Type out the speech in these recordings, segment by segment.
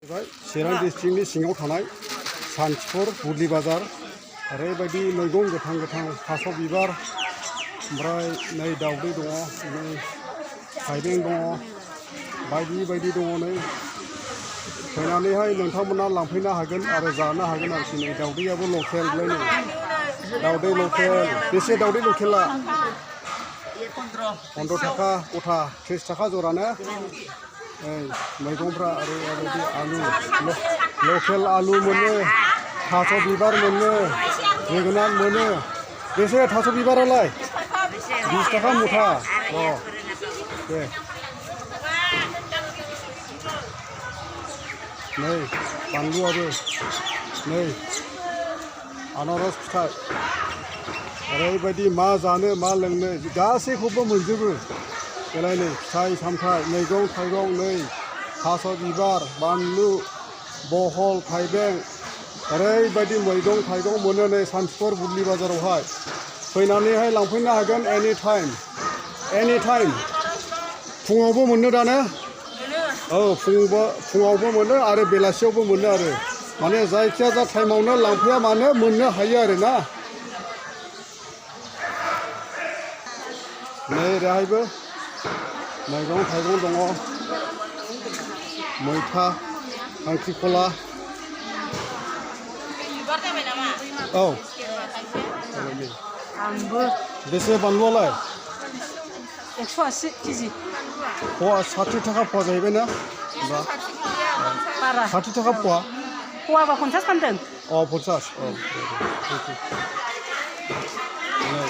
चिरां डिस्ट्रिक्टनि सिङाव थानाय सान्थिपुर बुरलि बाजार ओरैबायदि मैगं गोथां गोथां थास' बिबार ओमफ्राय नै दावदै दङ नै थाइबें दङ बायदि बायदि दङ नै फैनानैहाय नोंथांमोना लांफैनो हागोन आरो जानो हागोन आरोखि नै दावदैयाबो लकेललाय नै दावदै लकेल बेसे दावदै लकेला 15 थाखा गथा 30 थाखा जरानो मैगंफ्रा ओरैबायदि आलु लकेल आलु मोनो थास' बिबार मोनो जोगोनार मोनो बेसे थास' बिबारालाय 20 थाखा मुथा दे नै बानलुआबो नै आनारस फिथाइ ओरैबायदि मा जानो मा लोंनो गासैखौबो मोनजोबो बेलाय नै फिथाइ सामथाइ मैगं थाइगं नै थास' बिबार बानलु बहल थाइबें ओरैबायदि मैगं थाइगं मोनो नै सान्थिपुर बुरलि बाजारावहाय फैनानैहाय लांफैनो हागोन एनि टाइम फुङावबो मोनो दानो औ फुङावबो मोनो आरो बेलासियावबो मोनो आरो माने जायखिजाया टाइमावनो लांफैया मानो मोननो हायो आरो ना नै ओरैहायबो मैगं थाइगं दङ मैथा खांख्रिखला औ बेसे बानलुआलाय 180 केजि पवा 60 थाखा पवा जाहैबाय ना होमबा 60 थाखा पवा पवाबा 50 फानदों 50 नै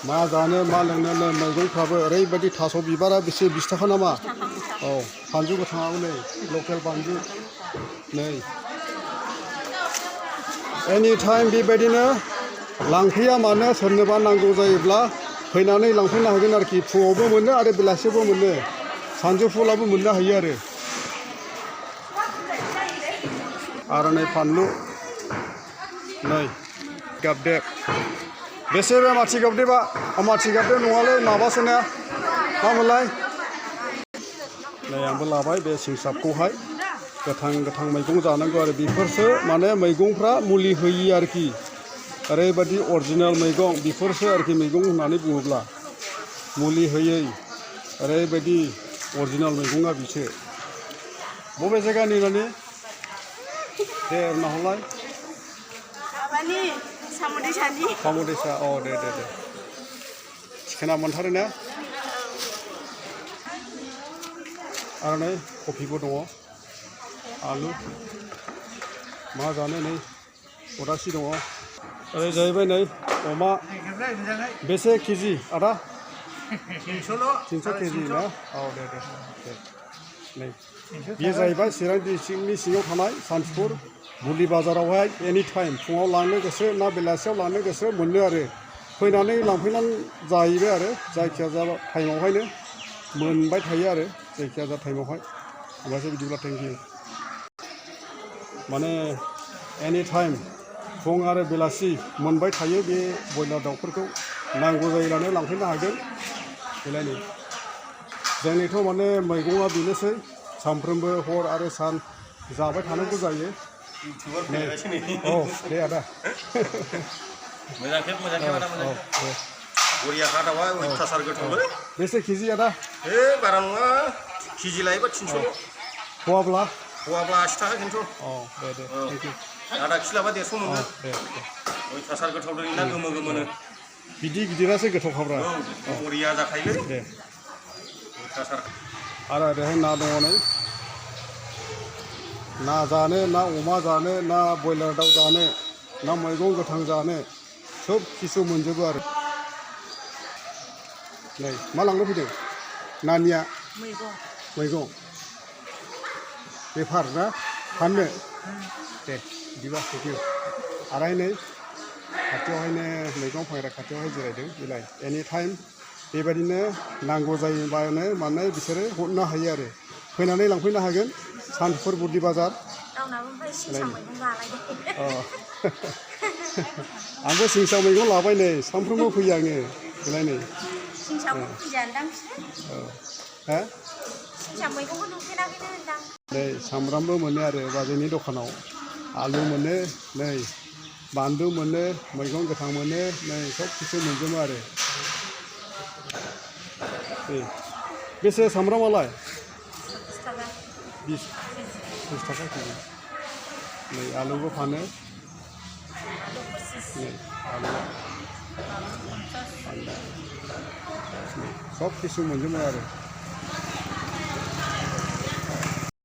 मा जानो मा लोंनो मैगंफ्राबो ओरैबायदि थास' बिबारा बेसे 20 थाखा नामा औ बानलु गोथाङाबो नै लकेल बानलु नै एनि टाइम बेबायदिनो लांफैया मानो सोरनोबा नांगौ जायोब्ला फैनानै लांफैनो हागोन आरोखि फुङावबो मोनो आरो बेलासियावबो मोनो सानजौफुलाबो मोननो हायो आरो नै फानलु नै गाबदेब बेसे बे माथि गाबदेबा माथि गाबदेब नङालै माबासोना मामोनलाय नै आंबो लाबाय बे सिंसाबखौहाय गोथां मैगं जानांगौ आरो बेफोरसो माने मैगंफ्रा मुलि होयि आरोखि ओरैबायदि अरिजिनेल मैगं बेफोरसो आरोखि मैगं होननानै बुङोब्ला मुलि होयै ओरैबायदि अरिजिनेल मैगङा बिसो बबे जायगानि नानि दे उनावलाय साम'दैसा औ दे थिखोना मोनथारो ना आरो नै कफिबो दङ आलु मा जानो नै उदासि दङ ओरै जाहैबाय नै अमा बेसे केजि आदा 300 केजि ना औ दे नै बेयो जाहैबाय चिरां डिस्ट्रिक्टनि सिङाव थानाय सान्थिपुर बुरलि बाजारावहाय एनि टाइम फुङाव लांनो गोसो ना बेलासियाव लांनो गोसो मोनो आरो फैनानै लांफैनानै जाहैबाय आरो जायखिजाया टाइमावहायनो मोनबाय थायो आरो जायखिजाया टाइमावहाय होमबासो बिदिब्ला थेंक इउ माने एनि टाइम फुं आरो बेलासि मोनबाय थायो बे बयलार दाउफोरखौ नांगौ जायोब्लानो लांफैनो हागोन बेलायनो जोंनिथ' माने मैगङा बेनोसै सानफ्रोमबो हर आरो सान जाबाय थानांगौ जायो औ दे आदा मोजां बरियाखा दाउआ अयथासार गोथावलै बेसे केजि आदा बारा नङा केजि लायोबा 300 पवाब्ला 80 थाखा खिन्थु दे थेंक इउ आधा किलो लाबा 150 मोनो दे अयथासार गोथाव दं ना गोमोनो बिदि गिदिरासो गोथावखाब्रा बरिया जाखायोलै दे अयथासार आरो ओरैहाय ना दङ नै ना जानो ना अमा जानो ना बयलार दाउ जानो ना मैगं गोथां जानो सब किसु मोनजोबो आरो नै मा लांनो फैदों नानिया मैगं बेफार ना फाननो दे बिदिबा थेंक इउ आरो नै खाथियावहायनो मैगं फानग्रा खाथियावहाय जिरायदों बेलाय एनि टाइम बेबायदिनो नांगौ जायोबानो माने बिसोरो हरनो हायो आरो फैनानै लांफैनो हागोन सान्थिपुर बुरलि बाजार आंबो सिंसा मैगं लाबाय नै सानफ्रोमबो फैयो आङो बेलाय नै 진짜 मैगंखौ नुफेराखैनो होनदां नै सामब्रामबो मोनो आरो बाजैनि दखानाव आलु मोनो नै बानलु मोनो मैगं गोथां मोनो नै सब किसु मोनजोबो आरो नै बेसे सामब्रामालाय 20 थाखा केजि नै आलुबो फानो नै आलुआ सब किसु मोनजोबो आरो